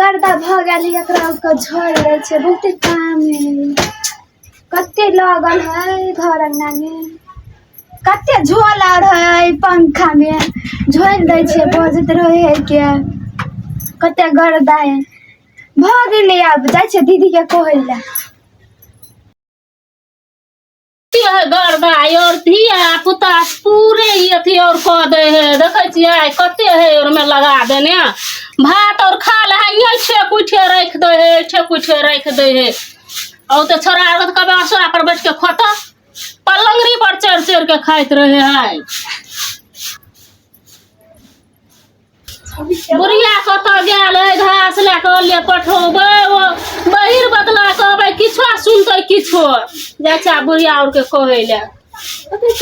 गर्दा भऽ गेल है, एकरा के झोड़ि दै छै, बहुते काम है। कते लगल है घर अंगना में, कते झोल आर है पंखा में, झोलि दै छै, बजैत रहै है के कते गर्दा है। भऽ गेलै, आब जाइ छियै दीदीके कहै लए। है गर्दा और धिया पुता पूरे ई अथी और कऽ दै है। देखै छियै कते है ओहिमे लगा देने भात और खा ले है, ऐठे कुठे राखि दै है, ऐठे कुठे राखि दै है। और तऽ छोड़ा आर तऽ कभी असोरा पर बैठ के खोतऽ, पलंगरी पर चढ़ि चढ़ि के खाइत रहे है। बुढ़िया कतऽ गेल है घास लए कऽ ले पठौबै, ओ बहिर बदला कहबै किछो सुनतै किछो। जाइ छै आब बुढ़िया आरके कहै लए।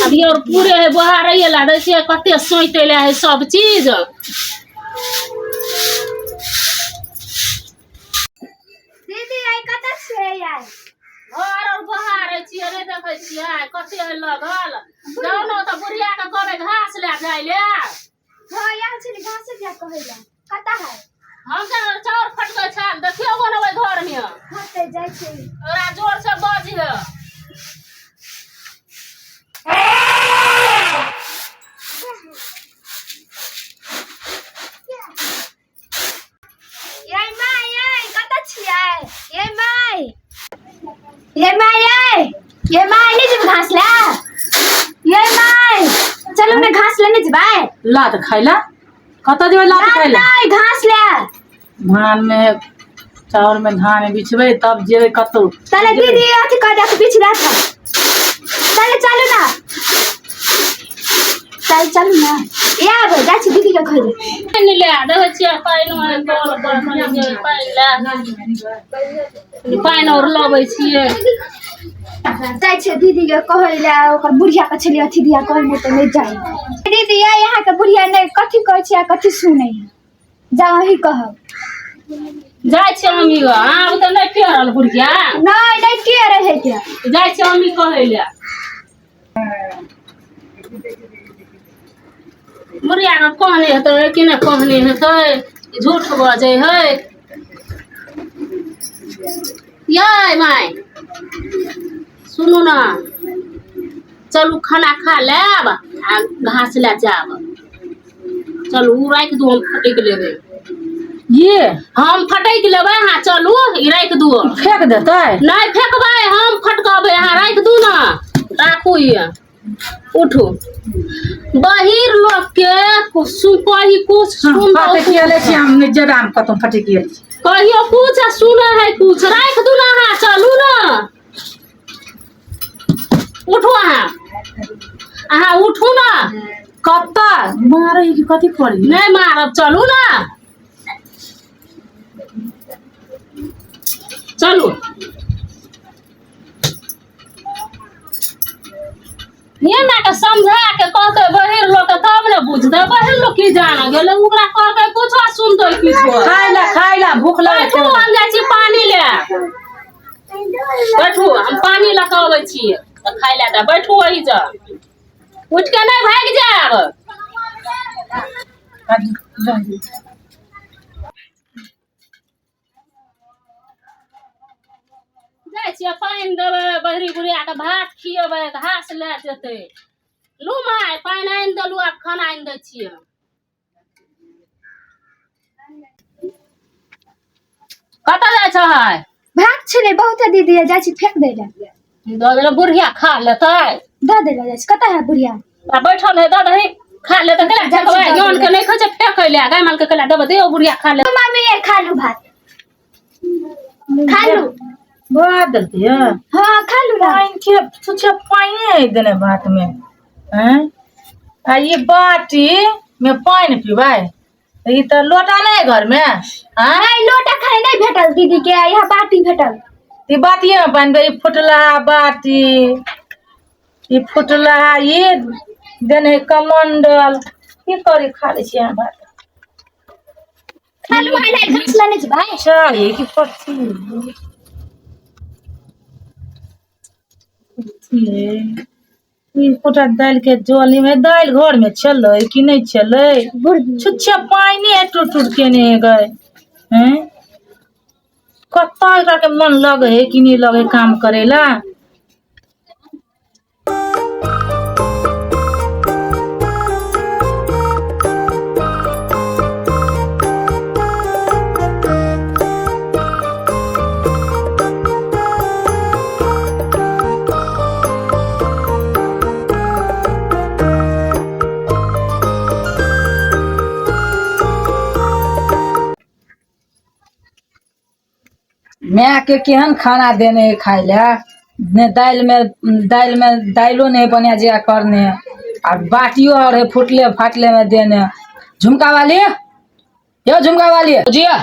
अभी और पूरे है बोहारैये लए दै छियै, कते सोंइते लए है सब चीज। दीदी आइ कतऽ छियै आइ? घर और बहारै छियै, नहि देखै छियै कते है लगल? जाउ ने तऽ बुढ़िया के कहबै घास लए जाइ लए। हँ, आयल छली घास लए कहै लए। कतऽ है? हम तऽ चाउर फटकै छल, देखियौ बनबै घर मे। हँ तऽ जाइ छियै। ओकरा जोर से बजिहे। यै माय, यै कतऽ छियै? यै माय, यै माय, यै, यै माय, नहि जेबै घास लए? यै माय, चलू ने घास लेने जेबै। लात खाय ला कतऽ जेबै लात खाय ला? नहि, घास लए। धान में चाउर में धान बिछबै तब जेबै कतौ। ताले दीदी अथी कह दे, बिछ दे ताले। चलू ना, चल चलू ना, ए आबै जाइ छी दीदी के कहै। पानि लए देखै छियै, पानि कल पर पानि लए, पानि आओर लबै छियै। जाइ छियै दीदी के कहै लए। ओकर बुढ़िया के छलियै अथी दिया कहने, तऽ नहि जाइ दीदी। यै, अहाँके बुढ़िया नहि कथी कहै छै आ कथी सुनै है? जाउ, अहीं कहब। जाइ छियै हम ई, आब तऽ नहि टेरल बुढ़िया। नहि, नहि के रहै के। जाइ छियै हम ई कहै लए। बुढ़िया के कहने हेतै कि नहि कहने हेतै? झूठ बजै है। यै माय, सुनू ने, चलू खाना खा लेब आ घास लए जायब। चलू, ओ राखि दू, हम फटकि लेबै। ये हम फटकि लेबै, अहाँ चलू, ई राखि दू। फेंक देतै? नहि फेकबै, हम फटकबै, अहाँ राखि दू ने। राखू ई, उठू। बहिर लोक के कही कुछ सुन फटकि लै छी हम, नहि जेबै हम कतौ, फटकि लै छी। कहियो कुछ आ सुनै है कुछ। राखि दू ने, अहाँ चलू ने। उठू अहाँ, अहाँ उठू ने। कतऽ मारै कि कथी करी? नहि मारब, चलू ने, चलू। एना के समझा के कहते बहिर लोक के तब ने बुझते। बहिर लोक की जान गेलै? ओकरा कहते कुछो, सुनते किछो। खाय ला, खाय ला, भूख लगै। बैठू, हम जाइ छी पानी ले। बैठू, हम पानी लऽ कऽ अबै छी तऽ खाय लए दे। बैठू ओहि जा, उठि कऽ नहि भागि जायब। जाइ छियै पानि देबै बहरी बुढ़ियाके, भात खियेबै, घास लए जेतै। लू माय, पानि आनि देलू, आब खाना आनि दै छियै। कतऽ जाइ छै? भात छलै बहुते दीदी, जाइ छी फेंक दै लए। दऽ देलै, बुढ़िया खा लेतै। दऽ दै लए जाइ छी। कतऽ है बुढ़िया? आ बैठल है, दऽ दही, खा लेतै। केला फेकबै? जौन के नहि खाइ छै फेकै लए, गाय माल के केला देबै? दियौ, बुढ़िया खा ले। मम्मी, ये खा लू, भात खा लू। भात देलकै? हाँ, खा लू ना। पानि के छुछे पानि है देने भात में हैं, आ ई बाटी में पानि पीबै? ई तऽ लोटा नहि घर में? आँय? नहीं, लोटा खाने नहीं भेटल दीदी के, यहाँ बाटी भेटल। ई बाटिए में पानि ई फुटलहा बाटी, ई फुटलहा, ई देने है कमंडल। की करी, खा लै छियै भात। खा लू, आइ घास लेने जेबै। चाही कि कथी? ई कोटा दालि के जली में दालि घर में छलै कि नहि छलै? छुच्छे पानि टूट टूट केने गए हैं। कतऽ एकरा के मन लगे है कि नहि लगे काम करे ला। माय के केहन खाना देने है खाय लए ने दालि में दालि में दालिओ नहीं बना जे करने आ बाटियो और है फुटले फाटले में देने। झुमका वाली यो झुमका वाली हो जिया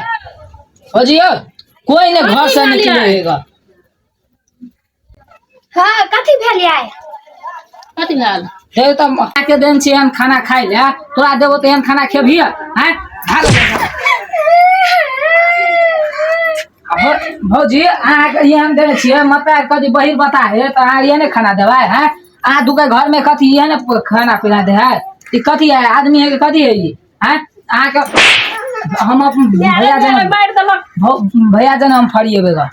हो जिया कोई ने घर से निकलेगा। हाँ कथी भेल आइ? कथी भेल? हे तऽ माँ के देन छी एहन खाना खाय लए, तोरा देबो तऽ एहन खाना खेबही? आँय भाग। भौजी अहाँके एहन देने छियै माता कथी बहिर बता है तऽ अहाँ एहने खाना देबै? हैं अहाँ दुके घर में कथी एहने खाना पीना दे है? ई कथी है आदमी है कि कथी है ई? हैं अहाँके हम अपन भैया जन मारि देलक। भैया जन हम फरिएबै ग,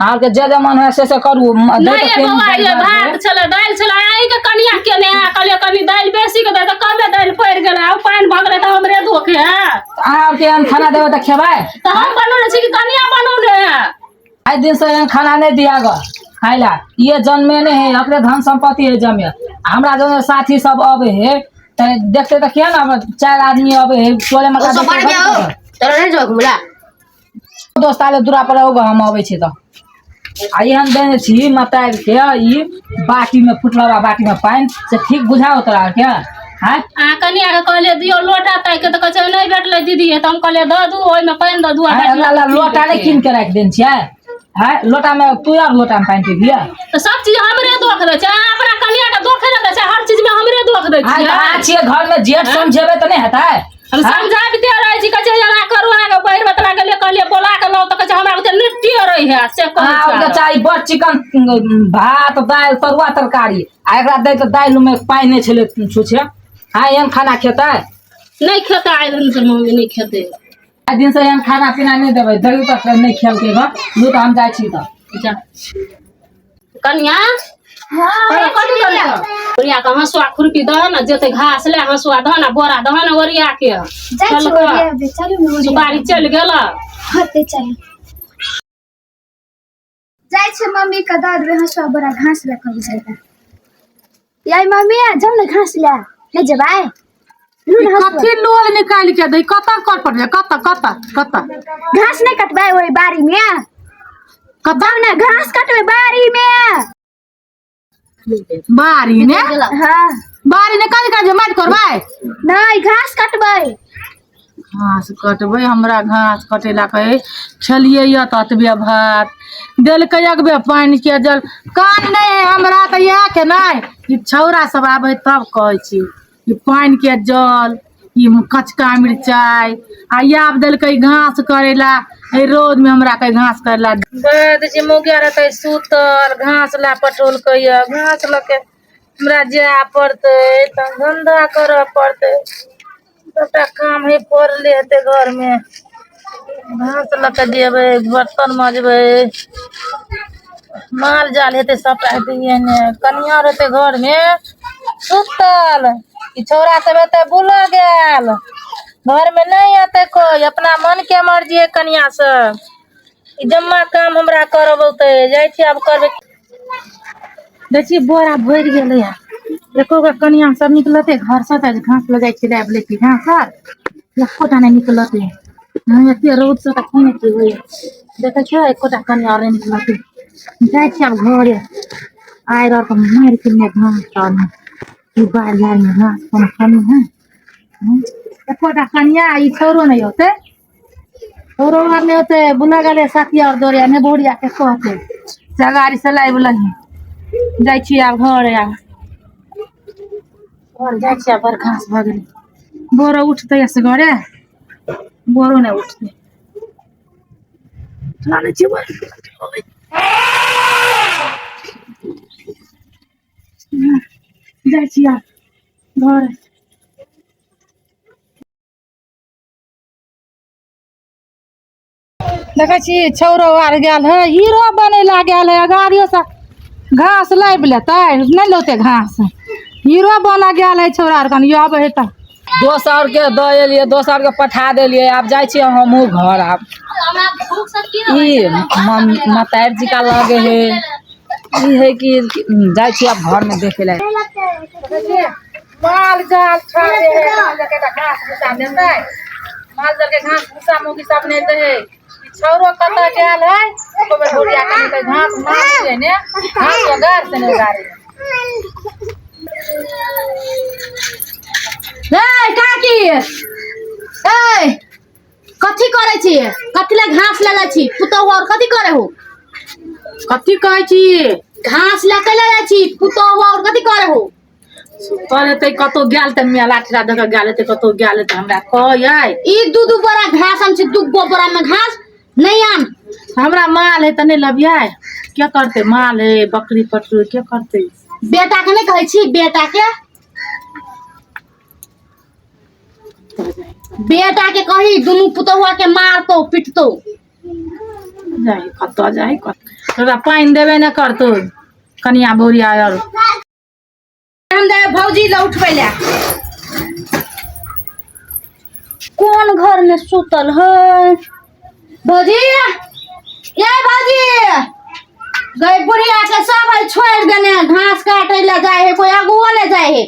अहाँके जे जे मन है से करू। नहि ये बौआ, ये भात छलै दालि छलै, अहींके कनिया केने है, कहलियै कनि दालि बेसी के दे तऽ कमे दालि पड़ि गेलै, आ पानि भऽ गेलै तऽ हमरे दोख है। अहाँ आरके एहन खाना देबै तऽ खेबै? तऽ हम बनौने छी कि कनिया बनौने है? आइ दिन से एहन खाना नहीं दिया ग खाय ला। ये जन्मे नहीं है, अपने धन संपत्ति है जमे। हमरा जन साथी सब अबे है तऽ देखते तऽ किया ना चारि आदमी अबे है टोले में। ओ सब बढ़ गया हो तोरा नहीं जो घुमला दोस्त आले दूरा पर होगा, हम अबै छी तऽ आ एहन देने छी मतार के ई बाटी में फुटलवा बाटी में पानि से ठीक बुझाओ तोरा के? हैं अहाँ कनिया के कहलियै दियौ लोटा ताकि के, तऽ कहै छै नहि भेटलै दीदी, तऽ हम कहलियै दऽ दू ओहिमे पानि दऽ दू आ हैं, बाटी हमरा ला लोटा नहि कीन के राखि देने छियै? हैं लोटा में तू आर लोटा में पानि पीबियै? तऽ सब चीज हमरे दोख दै छै, अहाँ अपना कनिया के दोखे नहि दै छै, हर चीज में हमरे दोख दै आइ तऽ छियै। अहाँ छियै घर में जेठ, समझेबै तऽ नहि हेतै? हम समझाबिते रहै छी, कहै छै एना करू, अहाँके बहिर बतला गेलियै, कहलियै बोला के लाउ, तऽ कहै छै हमरा बुते निट्टी रहै है से कहै अहाँ छै। आरके चाही बड़ चिकन भात दालि तरुआ तरकारी, आ एकरा दै तऽ दालि में पानि नहि छलै छुछे। हाँ एहन खाना खेतै? नहि खेतै आइ दिन से मम्मी, नहि खेतै आइ दिन से एहन खाना पीना नहि देबै। देखू तऽ नहि खेलकै ग, लू तऽ हम जाइ छी तऽ। जा कनिया। हाँ कथी करै छौ? ओरिया के हँसुआ खुरपी दह ने, जेतै घास ले, हँसुआ दह ने, बोरा दह ने ओरिया के। जाइ छी। चल कऽ। ओरियाबै चलू ने ओरियाबै। सुपारी चलि गेल। हाँ ते चलू, जाइ छी मम्मी के दऽ देबै हँसुआ बोरा, घास लए कऽ जेबै। याई मम्मी जाउ ने घास लए, नहि जेबै? लू ने हँसुआ। कथी लोल निकालि के दै? कतऽ कर पड़लै? कतऽ कतऽ कतऽ? घास नहि कटबै ओहि बाड़ी में? कतऽ जाउ ने घास कटबै बाड़ी में। बाड़ी ने? हाँ। बाड़ी ने कथी करबै? माटि करबै? नहि, घास कटबै। घास कटबै? हमरा घास कटेला कहै खेलियै यऽ तऽ अतबे भात देलकै, अगबे पानि के जल कान नहि है हमरा तऽ इएह के नहि। ई छौड़ा सब आबै तब कहै छी ई पानि के जल, ई कचका मिरचाइ, आ आब देलकै घास करैला। एहि रौद मे हमरा कहै घास करैला। दै छी मौगिया रहतै सुतल, घास लए पठौलकै यऽ, घास लऽ के हमरा जाय पड़तै तऽ धन्धा करऽ पड़तै, सबटा काम है पड़ले हेतै घरमे। घास लऽ के जेबै, बर्तन मजबै, माल जाल हेतै, सबटा हेतै। एहने कनिया रहतै घरमे सुतल, ई छौड़ा सब एतै बुलऽ गेल, घरमे नहि एतै कोइ, अपना मनके मर्जी है कनिया सब। ई जम्मा काम हमरा करबौतै, जाइ छी आब करबै। दै छियै बोरा भरि गेलै, एको गो कनिया सब निकलतै घरसँ तऽ घास लऽ जाइ छियै, लाबि लै छी घास आर, एकोटा नहि निकलतै। हँ एते रौदसँ तऽ खून की होइए, देखै छियै एकोटा कनिया आर नहि निकलतै। जाइ छियै आब घरे, आइ रह कऽ मारि केने घास आरमे ई बारि झाड़िमे घास कोनो कमी है? एकोटा कनिया ई छौड़ो नहि होतै, छौड़ो आर नहि होतै, बुला गेलै साथी आर दौड़े नहि बहुरिया के कहतै से गाड़ी से लाबि लही। जाइ छियै आब घरे, आब घर जाइ छियै, आब बड़ घास भऽ गेलै। बोरो उठतै असगरे? बोरो नहि उठतै। चलै छियै, जाइ छियै आब घर। देखै छी छौरो आर गेल है, हीरो बनै ला गेल है। गाड़ियो से घास लाबि लेतै, नहि लौतै घास। हीरो बना गेल है छौड़ा आर, कनि आबै है तऽ दोसर के दऽ एलियै, दोसर के पठा देलियै। आब जाइ छियै हमहूँ घर। आब ई मतारि जी का लगे है, ई है कि जाइ छियै आब घर में देखे ला। माल जाल छाड़े है, माल जाल के तऽ घास भूसा देतै। माल जाल के घास भूसा मौगी सब नहि दै है। ई छौरो कतऽ गेल है? एको बेर बुढ़िया के नहि घास मार छै ने, घास गाड़ से नहि गाड़े। ए काकी, ए कथी करै छी? कथी ले घास ले छी पुतहु और कथी करे हो? कथी कहै छी? घास ले के ले छी पुतहु और कथी करे हो? सुतल हेतै, कतौ गेल तऽ मेला ठेला दऽ कऽ गेल हेतै, कतौ गेल हेतै, हमरा कहै। ई दू दू बोरा घास आन छी, दू गो बोरा में घास नहीं आन। हमरा माल है तऽ नहि लबियै? के करतै? माल है, बकरी पटरू के करतै? बेटा के नहीं कहै छी? बेटा के, बेटा के कही दुनू पुतहुआ के मारतो पिटतो। जाइ कतऽ, जाइ कतऽ, तोरा पानि देबे नहि करतौ कनिया बहुरिया आर। हम जाए भौजी ल उठबै ले। कोन घर में सुतल है भौजी? ये भौजी गई बुढ़िया के सब है छोड़ देने, घास काटे ले जाए है, कोई अगुओ ले जाए है।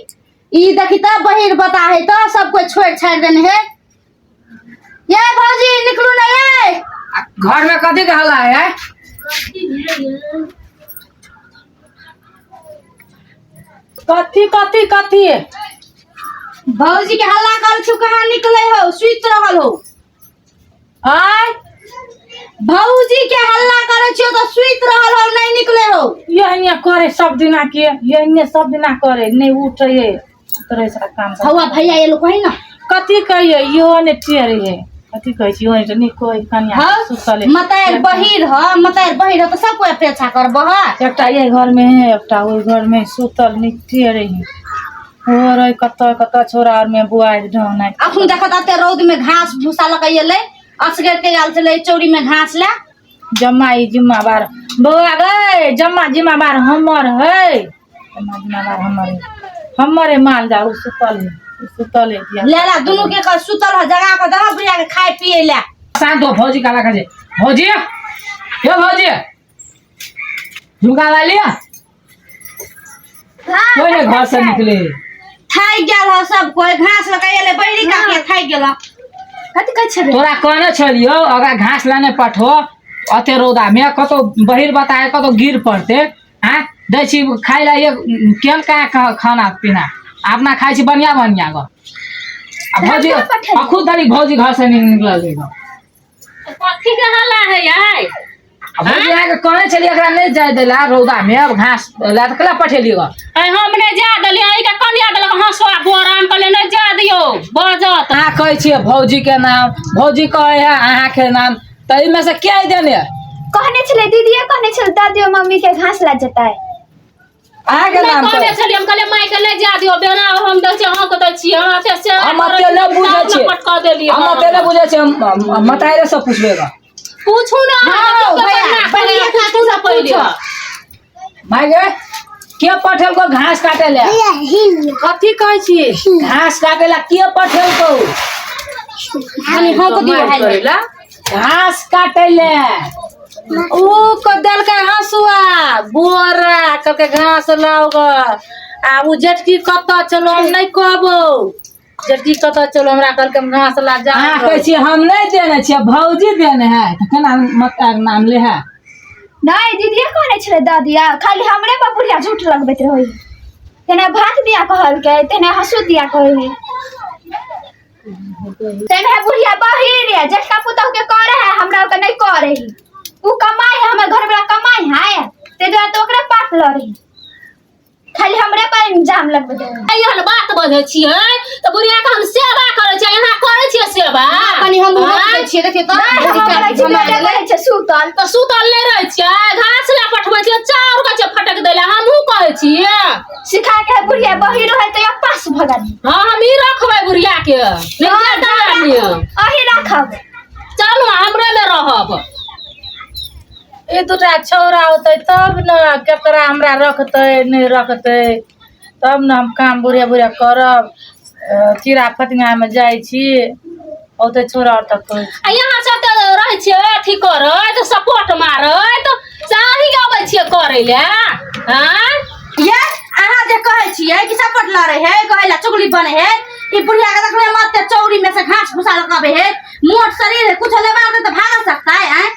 ई देखी त बहिर बता है त सब कोई छोड़ छाड़ देने है। ये भौजी निकलू ना ये। घर में कथी के हल्ला है? कथी कथी कथी? भौजी के हल्ला कर छु, कहाँ निकले हो? सुत रहल हो। आय भौजी के हल्ला करे छियो तो सुत रहल हो, नहीं निकले हो। यही करे सब दिना के, यही सब दिना करे, नहीं उठे तोरे सारा काम सब। हौवा भैया ये लोग कही ना। कथी कहिए? इहो ने टेर है। कथी कहै छी? इहो ने कोई कनिया हाँ सुतल है। मतार बहिर ह, मतार बहिर ह तो सब कोई अपेक्षा करबह। एकटा ये घर में है, एकटा ओहि घर में सुतल निकटे रही हो रहे। कतऽ कतऽ छोरा आर में बुआ ढंग नहि। अखन देखत अते रौद में घास भूसा लऽ के एलै, असगर के आयल छलै चौरी में घास ले। जम्मा ई जिम्मावार बौआ गै, जम्मा जिम्मावार हमर है, जम्मा जिम्मावार हमर है, हमर है माल जाल। उ सुतल है, उ सुतल है धिया। ले ला दुनू के कह सुतल ह, जगा के दह बुढ़िया के खाय पिए ले। शांत हो। भौजी काला खजे भौजी, ये भौजी झुमका ला लिया, कोई ने घर से निकले। थाकि गेल ह सब कोई, घास लऽ के एलै बहिरी काकी, थाकि गेल। कथी कहै छलै? तोरा कहने छलियौ अगर घास लाने पठो, अते रौदा में कतौ बहिर बताए कतौ गिर पड़ते। आँ दै छी खाइ ला एक केहन कहाँ खाना पीना अपना खाइ छी बढ़िया बढ़िया गो। आ भौजी अखुन धरि भौजी घर से निकलल है। कथी के हल्ला है आइ? आ भौजी अहाँके कहने छलियै एकरा नहि जाय देला रौदा में, अब घास ला तऽ कला पठेलियै गो? आइ हम नहि जा देलियै, एहि के कनिया देलक हँसुआ बोरा, हम कहलियै नहि जा दियौ, बजत। अहाँ कहै छियै भौजी के नाम, भौजी कहै है अहाँके नाम, तऽ एहिमे से के देने? कहने छलै दीदीए, कहने छलै दऽ दियौ मम्मी के, घास ला जेतै। अहाँके नहि नाम कहने कहै। छलियै, हम कहलियै माय के नहि जा दियौ, बेना हम दै छियै, अहाँके दै छियै, अहाँ एते सेवा हम करै अते नहि छियै, बुझै तब ने छियै। पटका देलियै। हम अते नहि बुझै छियै, हम मताइरे से पुछबै गऽ। पूछू ने अहाँ, हाँ, के भैया, बन्ना बहिरिया करियै, काकी पूछू से ने पहिले। पूछो। माय गे, के पठेलको घास काटे ले? कथी कहै छी? घास काटे ला के पठेलको? कनि हम दियौ मारि हाल। करैला घास काटे ले। उ को देलकै हँसुआ बोरा, कहलकै घास लाउ ग। आ उ जेठकी कतऽ चलो, हम नहि कहबौ जेठकी कतऽ चलो। हमरा कहलकै हम घास ला जा। अहाँ कहै छियै हम नहि देने छियै, भौजी देने है, तऽ केना मतार नाम ले है? नहीं दीदीए कहने छलै दऽ दिया, खाली हमरे पर बुढ़िया झूठ लगबैत रहै। तेना भात दिया कहलकै, तेना हँसू दिया कहै है, तेना बुढ़िया बहिर है। जेठका पुतहु के करे है, हमरा ओके नहीं करे है। उ कमाई है, हमर घर वाला कमाई है, ते दुआरे तो ओकरे पाट लड़े, खाली हमरे पर इल्जाम लगबैत रहै। एहन बात बजै छियै तऽ बुढ़िया के हम सेवा करै छियै, अहाँ करै छियै सेवा? कनि हम आँय? दै छियै, देखियौ तऽ नहीं, हम रहै छी, बेटा रहै छै सुतल। तऽ सुतल नहि रहै छियै, घास लए पठबै छियै, चाउर के छै फटक दै लए, हमहूँ कहै छियै। सिखा के बुढ़िया बहिर है तो पास भऽ गेल। हँ, हम ई रखबै बुढ़िया के, नहि जादा आदमी। अही राखब। चलू, हमरे मे रहब। ई दूटा छौड़ा होतै तब ने केकरा हमरा रखतै नहि रखतै, तब ने हम काम बुढ़िया बुढ़िया करब। कीड़ा फतिंगामे जाइ छी, औतै छौड़ा आओर तब कहै छी। आ यहाँ सब तऽ रहै छियै अथी करैत, सपोर्ट मारैत, से अहीं अबै छियै करै लए? आँय? ये अहाँ जे कहै छियै कि सपोर्ट लड़े है, कहै ला चुगली बने है, ई बुढ़िया के देखले मत ते चौरी में से घास भूसा लगावे है, मोट शरीर है, कुछ लेबा दे तो भागा सकता है। आँय?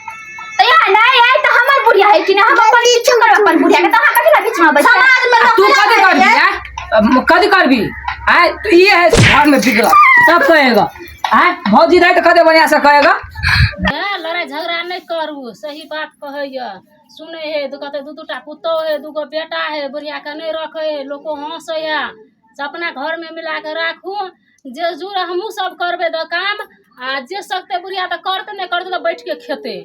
तऽ यहाँ नहि आइ तऽ हमर बुढ़िया है कि ना, हम अपन किछु करब अपन बुढ़िया के, तऽ अहाँ कथी ला बीच में अबै छियै? समाज में आ लोग तू कथी करबी? आँय? कथी करबी? आँय, तू ये है घर में बिगड़ल सब कहेगा। आँय, भौजी रहे तऽ कते बढ़िया से कहेगा। ए, लड़ाइ झगड़ा नहि करू, सही बात कहैया, सुनै है तऽ कहतै दू दूटा पुतोहु है, दूगो बेटा है, बुढ़ियाके नहि रखै है, लोको हँसैया। से अपना घरमे मिला कऽ राखू। जे जुड़ हमहूँ सब करबै तऽ काम, आ जे सकतै बुढ़िया तऽ करतै, नहि करतै तऽ बैठ के खेतै।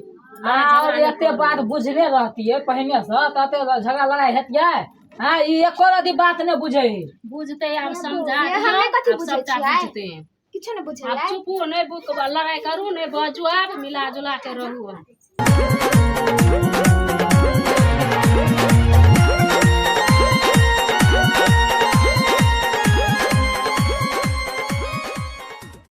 और एते बात बुझने रहतियै पहिने से तऽ एते झगड़ा लड़ाइ हेतियै? हाँ, ई एको रति बात नहि बुझै है। बुझतै आब, समझा ये दियौ, हमे कथी आब बुझै सबटा छियै? बुझतै। किछो नहि बुझै। आब चुपू, नहि बुक लड़ाइ करू, नहि बजू, आब मिला जुला के रहू।